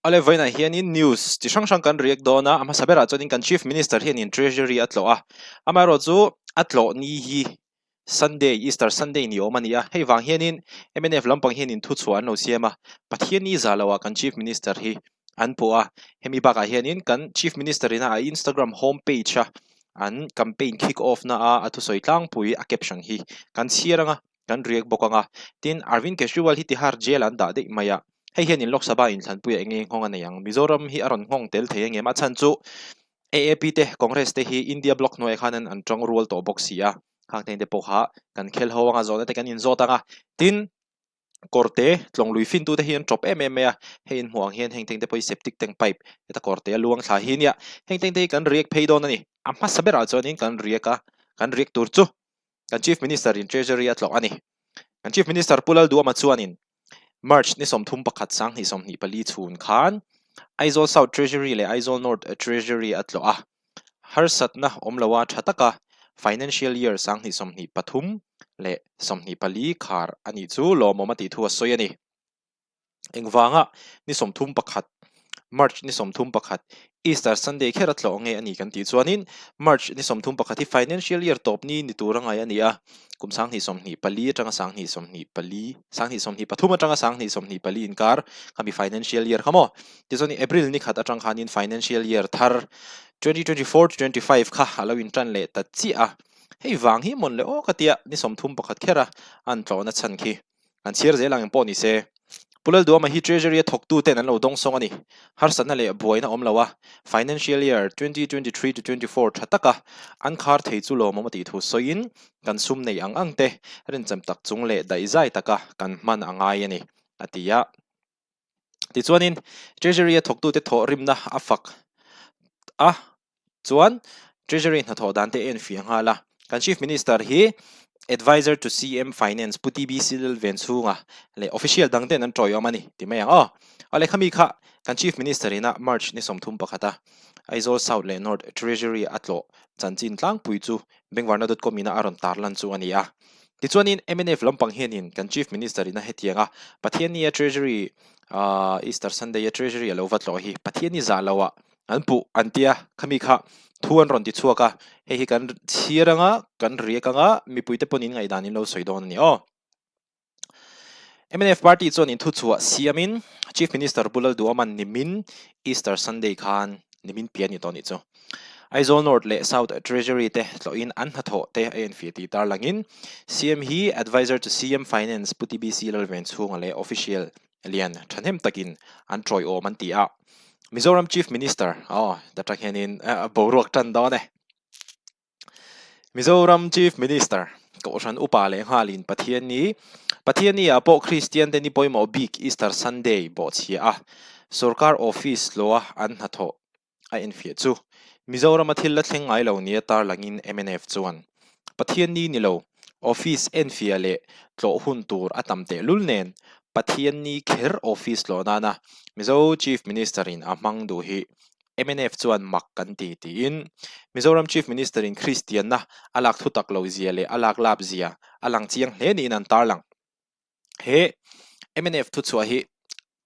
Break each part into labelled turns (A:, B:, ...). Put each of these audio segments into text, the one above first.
A: Awle vawiinah hianin news chi hrang hrang kan react dawn a, a hmasa berah chuanin kan Chief Minister hianin Treasury a tlawh a, amaherawhchu a tlawh ni hi Sunday, Easter Sunday ni awm a ni a, hei vang hianin mnf lampang hianin thuchhuah an lo siam a, Pathianni zah loah kan Chief Minister hi an puh a, hemi bakah hianin kan Chief Minister ina a Instagram home page a an campaign kick off na a a thusawi tlangpui a caption hi kan chhiar ang a. Kan riak bawk ang a, tin Arvind Kejriwal hi Tihar jail an dah daih mai a, hei hian in Lok Sabha inthlanpuiah eng nge nghawng a nei ang? Mizoram hi a rawn nghawng tel thei ang em? A chhan chu AAP te, Congress te hi India bloc hnuaiah khan an tang rual tawh bawk si a, khang theng te pawh kha kan khel ho ang a, zawhna te kan inzawt ang a, tin kawrte tlawnglui fintute hi an tawp em em mai a, hei in hmuh ang hian heng theng te pawh hi septic tank pipe heta kawrte a luang thla hi nia, heng theng te hi kan riak phei dawn a ni. A hmasa berah chuanin kan riak a, kan riak tur chu Kan Chief Minister in Treasury a tlawh a ni. Kan Chief Minister Pu Lalduama chuanin March ni 31 2024 chhun khan Aizawl South Treasury leh Aizawl North Treasury a tlawh a. Harsatna awm loa tha taka Financial Year 2023 leh 24 khar a nih chu lawmawm a tih thu a sawi a ni. Engvanga ni 31, March ni 31, Easter Sunday kher a tlawh nge a ni kan tih chuanin March ni 31 hi Financial Year tawp ni ni tur a ngai a ni a, kum 2024 atanga 2024, 2023 atanga 2024 inkar khami Financial Year kha maw? Tichuan April ni khat atang khanin Financial Year thar 2024 to 25 kha a lo intan leh ta chiah a, hei vang hi mawn le aw ka tia ni 31 kher a an tlawhna chhan khi. An chhiar zel ang pawh ni se. Pu Lalduama hi Treasury a thawktu ten an lo dawngsawng a ni. Harsatna leh buaina awm lo a, Financial Year 2023 to 24 tha taka an khar thei chu lawmawm a tih thu sawiin, kan sum nei ang ang te rincham tak chung leh daihzai taka kan hman a ngai a ni, a ti a. Tichuanin, Treasury a thawktute thawhrimna a fak a, chuan Treasury hnathawh dan te a enfiah nghal a. Kan Chief Minister hi Adviser to CM Finance Pu TBC Lalvenchhunga leh official dang ten an tawiawm a ni ti mai ang aw. A lehkha mi kha kan Chief Minister ina March ni 31 a Aizawl South leh North Treasury a tlawh chanchin tlangpui chu Bengvarna dot com ina a rawn tarlan chu a ni a. Tichuanin mnf lampang hianin kan Chief Minister ina hetianga Pathianni a Treasury Easter Sunday a Treasury a lo va tlawh hi Pathianni zah loah an puh an tia khami kha thu an rawn ti chhuak a, hei hi kan chhir anga kan riak anga mipuite pawn in ngaihdan in lo sawi dawn a ni aw. Mnf party chuan in thuchhuah siamin Chief Minister Pu Lalduhawma'n nimin Easter Sunday khan nimin pian ni tawh a nih chu. Aizawl North leh South Treasury te tlawhin an hnathawh te a enfiah tih tarlangin CM hi Adviser to CM Finance Pu TBC Lalvenchhunga leh Official lian thahnem takin an tawiawm an ti a. Mizoram Chief Minister, aw, ta tang hianin boruak tan dawn e. Mizoram Chief Minister, Kohhran upa leh nghalin Pathianni, Pathianni ah pawh Kristian te ni pawimawh bik Easter Sunday bawhchhia a, Sorkar Office loa an hnathawh a enfiah chu Mizorama thil la thleng ngai lo nia tarlangin mnf chuan Pathianni ni lo, office enfiah leh tlawh hun tur a tam tehlul nen Pathianni kher office tlawh nana Mizo Chief Minister-in a hmang duh hi mnf chuan mak kan ti tiin Mizoram Chief Minister-in Kristianna a lak thutak lo zia leh a lak lap zia a lang chiang hle niin an tarlang. He mnf thuchhuah hi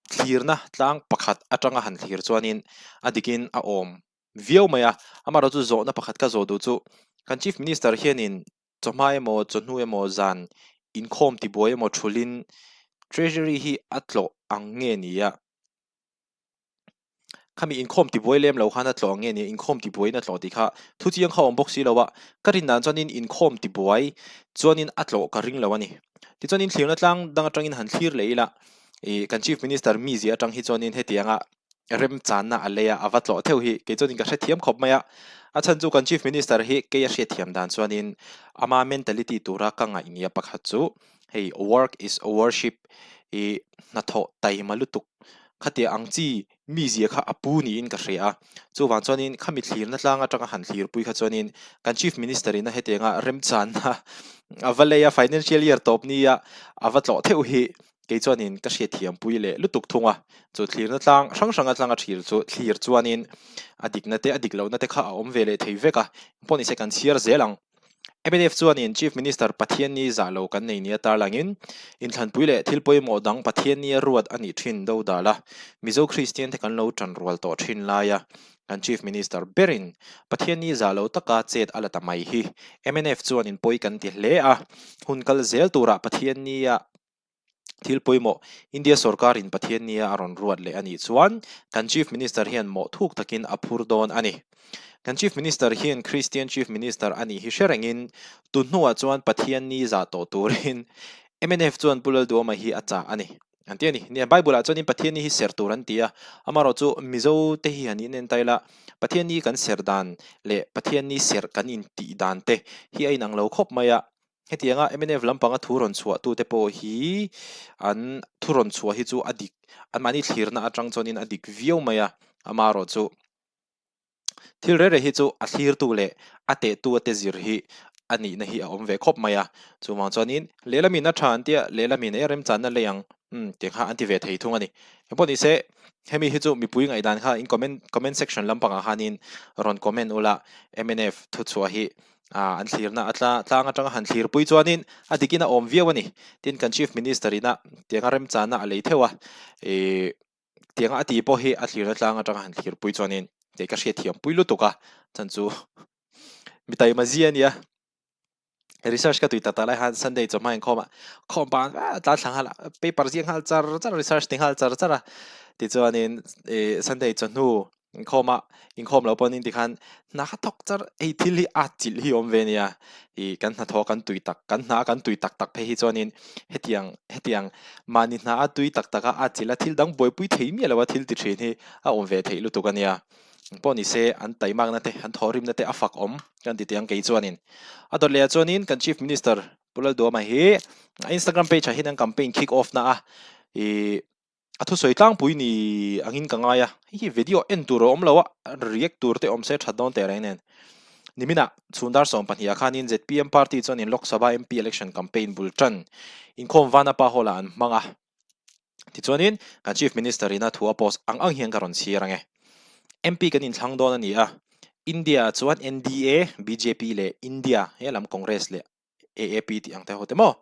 A: thlirna tlang pakhat atanga han thlir chuanin a dikin a awm viau mai a, amaherawhchu chu zawhna pakhat ka zawh duh chu kan Chief Minister hianin chawhma emaw chawhnu emaw zan inkhawm tibuai emaw thulhin Treasury hi a tlawh ang nge ni a? Khami inkhawm tibuai lem lo khan a tlawh ang nge nia inkhawm tibuaiin a tlawh tih kha thu chiang kha a awm bawk si lo a, ka rin dan chuanin inkhawm tibuai chuanin a tlawh ka ring lo a ni. Tichuanin thlirna tlang dang atangin han thlir leh ila ih kan Chief Minister mizia atang hi chuanin hetianga remchanna a lei a, a va tlawh theuh hi kei chuanin ka hrethiam khawp mai a, a chhan chu kan Chief Minister hi kei a hriatthiam dan chuanin ama mentality tura ka ngaih nia pakhat chu hei work is worship ih hnathawh taima lutuk khatia ang chi mizia kha a pu niin ka hria a, chuvang chuanin khami thlirna tlang atanga han thlirpui kha chuanin kan Chief Minister in a hetianga remchanna a va lei a financial year tawp nia a va tlawh theuh hi kei chuanin ka hriatthiampui leh lutuk thung a, chu thlirna tlang hrang hrang atanga thlir chu thlir chuanin a dikna te a dik lohna te kha a awm ve leh thei vek a, pawh nise kan chhiar zel ang. Mnf chuanin Chief Minister Pathianni zah lo kan nei nia tarlangin inthlanpui leh thil pawimawh dang Pathiannia ruat a nih thin do dal a, Mizo Kristian te kan lo tan rual tawh thin laia kan Chief Minister berin Pathianni zah lo taka chet a la ta mai hi mnf chuanin pawi kan ti hle a, hun kal zel turah Pathiannia Thil pawimawh, India sorkarin Pathiannia a rawn ruat leh a nih chuan kan Chief Minister hian mawh thuk takin a phur dawn a ni. Kan Chief Minister hian Christian Chief Minister a nih hi hre rengin tun hnuah chuan Pathianni zah tawh turin mnf chuan Pu Lalduama hi a chah a ni. An ti a ni. Nia, Bible-ah chuanin Pathianni hi ser tur an ti a, amaherawhchu Mizo te hi han inentai la, Pathianni kan ser dan leh Pathianni serh kan intih dan te hi a inang lo khawp mai a, Hetianga mnf lampanga thu rawn chhuah tute pawh hi an thu rawn chhuah hi chu a dik, anmahni thlirna atang chuanin a dik viau mai a, amaherawhchu thil reh reh hi chu a thlirtu leh a tehtu a te zir hi a nihna hi a awm ve khawp mai a, chuvang chuanin lehlamin a tha an tia, lehlamin e remchanna lei ang umm tih kha an ti ve thei thung a ni. Engpawh ni se hemi hi chu mipui ngaihdan kha in comment comment section lampangah khanin rawn comment ula mnf thuchhuah hi Ah, an thlirna a tla tlang atanga han thlirpui chuanin a dikin a awm viau a ni. Tin, kan Chief Minister ina tianga remchana a lei theuh a, ih tianga a ti pawh hi a thlirna tlang atanga han thlirpui chuanin kei ka hriatthiam pui lutuk a, chan chu mi taima zia a nia. Research ka tui tak tak lai khan Sunday chawhma inkhawm ah khawm pah a tlan thla nghal a, paper ziak nghal char char a, research ti nghal char char a, tichuanin ih Sunday chawhnu Inkhawm a, inkhawm loh pawhin tikhan hna kha thawk char hei thil hi a chilh hi a awm ve ania ih kan hnathawh kan tui tak kan hna kan tui tak tak phei hi chuanin hetiang hetiang mahni hna a tui tak tak a a chilh a thil dang buaipui thei miah lo a thil ti thin hi a awm ve theih lutuk ania pawh ni se an taimakna te an thawhrimna te a fak awm kan ti teh ang kei chuanin a dawt leh ah chuanin kan chief minister Pu Lalduama hi a instagram page ah hian an campaign kick off na a ih. A thusawi tlangpui ni angin ka ngai a, hei hi video en tur a awm lo a, react tur te awm se that dawn teh reng nen. Niminah chhun dar 12 ah khanin zpm party chuanin Lok Sabha MP election campaign bul tan inkhawm Vanapa Hall ah an hmang a. Tichuanin kan Chief Minister in a thu a post ang ang hian ka rawn chhiar ang e. MP kan inthlang dawn a ni a, India ah chuan NDA, bjp leh India he lam Congress leh AAP tih ang te ho te maw?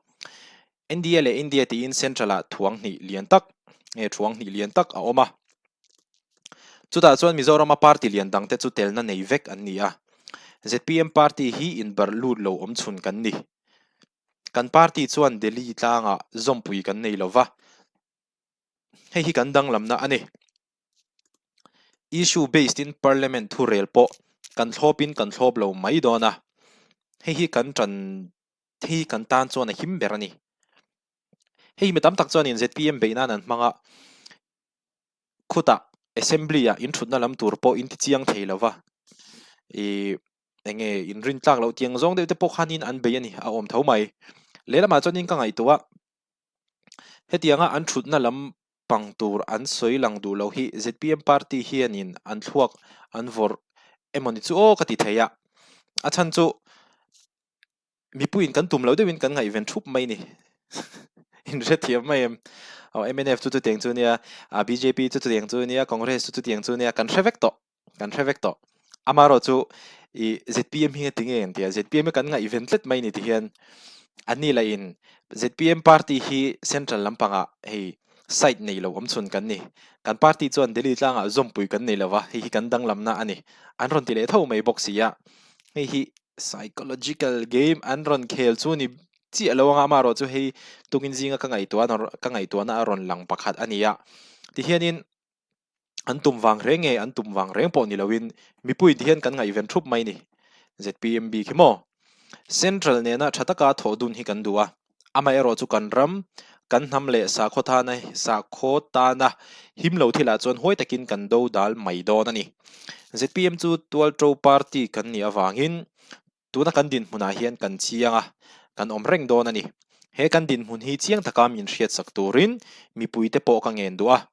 A: NDA leh India tiin Central ah thuang hnih lian tak nge thuang hnih lian tak a awm a. Chutah chuan Mizorama party lian dang te chu telna nei vek an ni a. Zpm party hi inbarh lut lo awm chhun kan ni. Kan party chuan Delhi tlangah zawmpui kan nei lova. Hei hi kan danglamna a ni. Issue based in Parliament thurel pawh kan thlawpin kan thlawp lo mai dawn a, hei hi kan tan hei hi kan tan chuan a him ber a ni. Hei mi tam tak chuanin zpm beih nan an hmang a, khutah Assembly ah inthutna lam tur pawh in ti chiang thei lo va, ih eng nge inrin tlak loh tiang zawng deuh te pawh khanin an bei a ni, a awm tho mai. Lehlamah chuanin ka ngaihtuah a. Hetianga an thutna lam pang tur an sawi lang duh loh hi zpm party hianin an thluak an vawrh emaw ni chu aw ka ti thei a, a chhan chu mipuiin kan tum loh deuhin kan ngaihven thup mai ni inhrethiam mai em? Aw mnf chu chutiang chu nia, bjp chu chutiang chu nia, Congress chu chutiang chu nia kan hre vek tawh. Kan hre vek tawh. Amaherawhchu ih zpm hi tinge an ti a, zpm hi kan ngaihven tlat mai ni ti hian an ni lahin zpm party hi central lampangah hei side nei lo awm chhun kan ni. Kan party chuan Delhi tlangah zawmpui kan nei lo va, hei hi kan danglamna a ni. An rawn ti leh tho mai bawk si a, hei hi psychological game an rawn khel chu ni chiah lo anga amaherawhchu hei tukin zinga ka ngaihtuah ka ngaihtuahna a rawn lang pakhat a ni a. Tihianin An tum vang reng nge an tum vang reng pawh ni loin mipui ti hian kan ngaihven thup mai ni. Zpm bik hi maw? Central nena tha taka thawh dun hi kan duh a, amaherawh chu kan ram, kan hnam leh sakhaw tana sakhaw tana him lo thilah chuan huai takin kan do dal mai dawn a ni. Zpm chu tualto party kan nih avangin Tuna kan dinhmunah hian kan chiang a, kan awm reng dawn a ni. He kan dinhmun hi chiang taka min hriatsak turin mipuite pawh ka ngen duh a.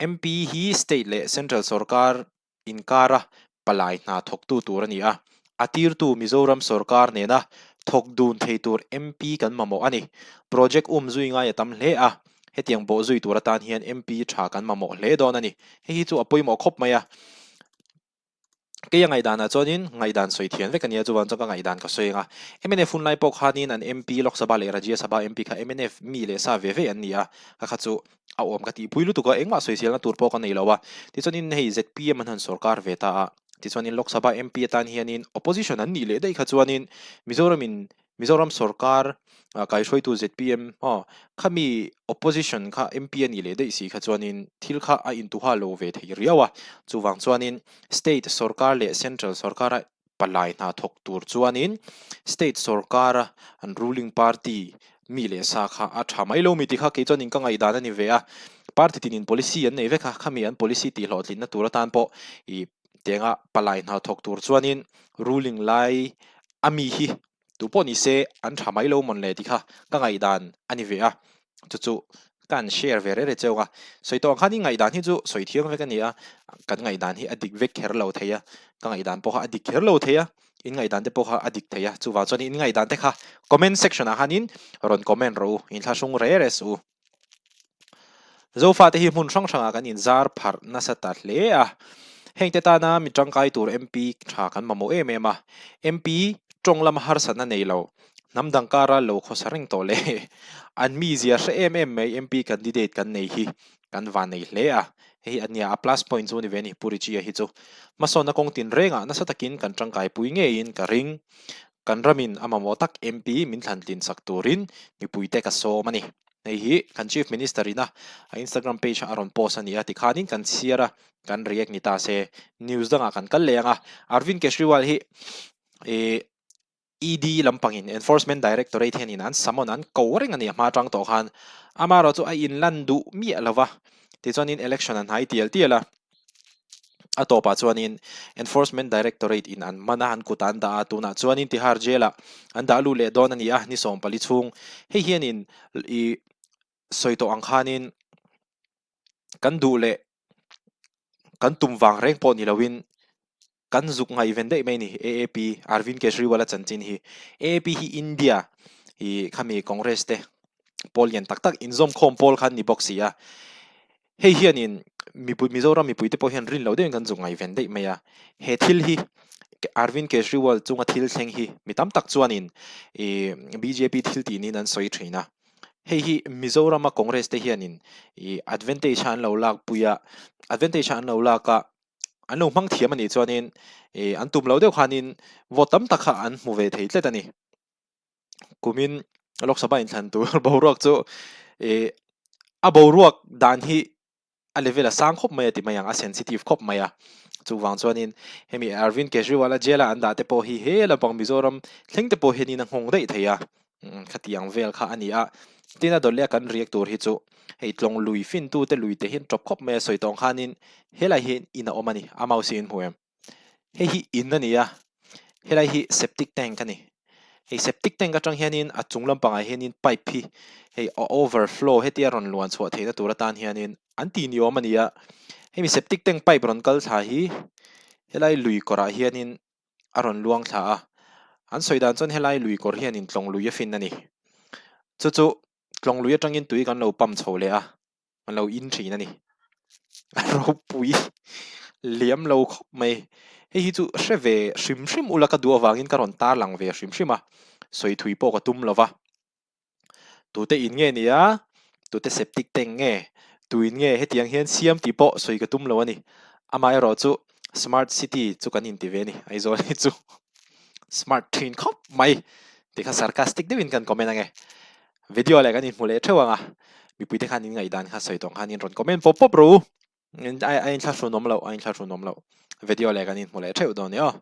A: MP hi state leh central sorkar inkara palai hna thawktu tur a ni a, a tirtu Mizoram sorkar nena thawk dun thei tur MP kan mamawh a ni. Project um zui ngai a tam hle a, hetiang bawh zui tur atan hian MP tha kan mamawh hle dawn a ni. Hei hi chu a pawimawh khawp mai a. Keia ngaihdanah chuanin ngaihdan sawi thian vek a nia, chuvang chuan ka ngaihdan ka sawi ang a. Mnf hun lai pawh khanin an MP, Lok Sabha leh Rajya Sabha MP kha mnf mi leh sa ve ve an ni a, ka kha chu a awm ka tihpui lutuk a, engmah sawiselna tur pawh ka nei lo a. Tichuanin hei zpm an han sawrkar ve ta a, tichuanin Lok Sabha MP atan hianin opposition an nih leh daih kha chuanin Mizoramin Mizoram sawrkar kaihruaitu zpm aw khami opposition kha MP a nih leh daih si kha chuanin thil kha a intuha lo ve thei riau a, chuvang chuanin state sawrkar leh central sawrkara palai hna thawk tur chuanin state sawrkara an ruling party mi leh sa kha a tha mai lo mi tih kha kei chuanin ka ngaihdan a ni ve a, party tinin policy an nei vek a, khami an policy tihhlawhtlinna tur atan pawh ih tianga palai hna thawk tur chuanin ruling lai a mi hi tu pawh ni se an tha mai lo mawn le tih kha ka ngaihdan a ni ve a, chu chu ka han share ve rere cheu a, sawi tawh ang khan i ngaihdan hi chu sawi thiang vek a ni a, kan ngaihdan hi a dik vek kher lo thei a, ka ngaihdan pawh kha a dik kher lo thei a, in ngaihdan te pawh kha a dik thei a, chuvang chuan in ngaihdan te kha comment section ah khanin rawn comment rawh u, inthlahrung re re suh u. Zofate hi hmun hrang hrangah kan inzar pharh nasa ta hle a, hengte tana mi tangkai tur MP tha kan mamawh em em a, MP tawng lama harsatna nei lo, hnam dang kara lo khawsa reng tawh leh an mizia hre em em mai MP candidate kan nei hi kan van nei hle a, hei hi a nia a plus point chu ni ve a ni Pu Richie-a hi chu. Hmasawnna kawng tinrengah nasa takin kan tangkaipui ngeiin ka ring. Kan ramin a mamawh tak MP min thlan tlin sak turin mipuite ka sawm a ni. Hei hi kan Chief Minister ina a Instagram page a rawn post a ni a, tikhanin kan chhiar a, kan react ni ta se. News dangah kan kal leh ang a, Arvind Kejriwal hi ih ED lampangin Enforcement Directorate hianin an summon an ko reng a ni a hma atang tawh khan. Amaherawhchu a inlan duh miah lo va, tichuanin election a hnai tial tial a. A tawpah chuanin Enforcement Directorate in an man a, an kut an dah a, tunah chuanin Tihar Jail ah an dah lut leh dawn a ni a, ni 14 chhung. Hei hianin i sawi tawh ang khanin kan duh leh kan tum vang reng pawh ni loin kan zuk ngaihven daih mai a ni AAP Arvind Kejriwal a chanchin hi. AAP hi India i khami Congress te pawl lian tak tak inzawmkhawm pawl kha an ni bawk si a. Hei hianin mipui Mizoram mipuite pawh hian rin loh deuhin kan zuk ngaihven daih mai a, he thil hi Arvind Kejriwal chunga thil thleng hi mi tam tak chuanin ih bjp thil tih niin an sawi thin a, hei hi Mizorama Congress te hianin ih advantage a an lo lakpui a, advantage a an lo lak a, an lo hmang thiam a nih chuanin ih an tum loh deuh khanin vote tam tak kha an hmu ve thei tlat a ni. Kumin Lok Sabha inthlan tur boruak chu ih a boruak dan hi a level a sang khawp mai a ti mai ang, a sensitive khawp mai a. Chuvang chuanin hemi Arvind Kejriwal a jail a an dah te pawh hi he lampang Mizoram thleng te pawh hianin a nghawng daih thei a, khati ang vel kha a ni a. Tin a dawt leh a kan riak tur hi chu hei tlawng lui fintu te lui te hi an tawp khawp mai a sawi tawng khanin helai hi in a awm a ni, a mouse hi in hmu em? Hei hi in a ni a, helai hi septic tank a ni. Hei septic tank atang hianin a chung lampangah hianin pipe hi hei a overflow hetia rawn luan chhuah theihna tur atan hianin an tih ni awm a ni a. Hemi septic tank pipe rawn kal thla hi helai lui kawrah hianin a rawn luang thla a, an sawi dan chuan helai lui kawr hianin tlawng lui a fin a ni. Chu chu tlawng lui atangin tui kan lo pump chho leh a. an lo in thin a ni. A ropui liam lo khawp mai. Hei hi chu hre ve hrim hrim ula ka duh avangin ka rawn tar lang ve hrim hrim a, sawi thui pawh ka tum lo va. Tute in nge nia, tute septic tank nge, tuin nge hetiang hian siam tih pawh sawi ka tum lo a ni. Amaherawh chu smart city chu kan inti ve a ni, Aizawl hi chu smart thin khawp mai tih kha sarcastic deuhin kan comment ange. Video leh kan inhmu leh theuh ang a, mipuite khan in ngaihdan kha sawi tawng khan in rawn comment pawp pawp rawh u, a inthlahrun awm loh, a inthlahrun awm loh, video leh kan inhmu leh theuh dawn nia aw.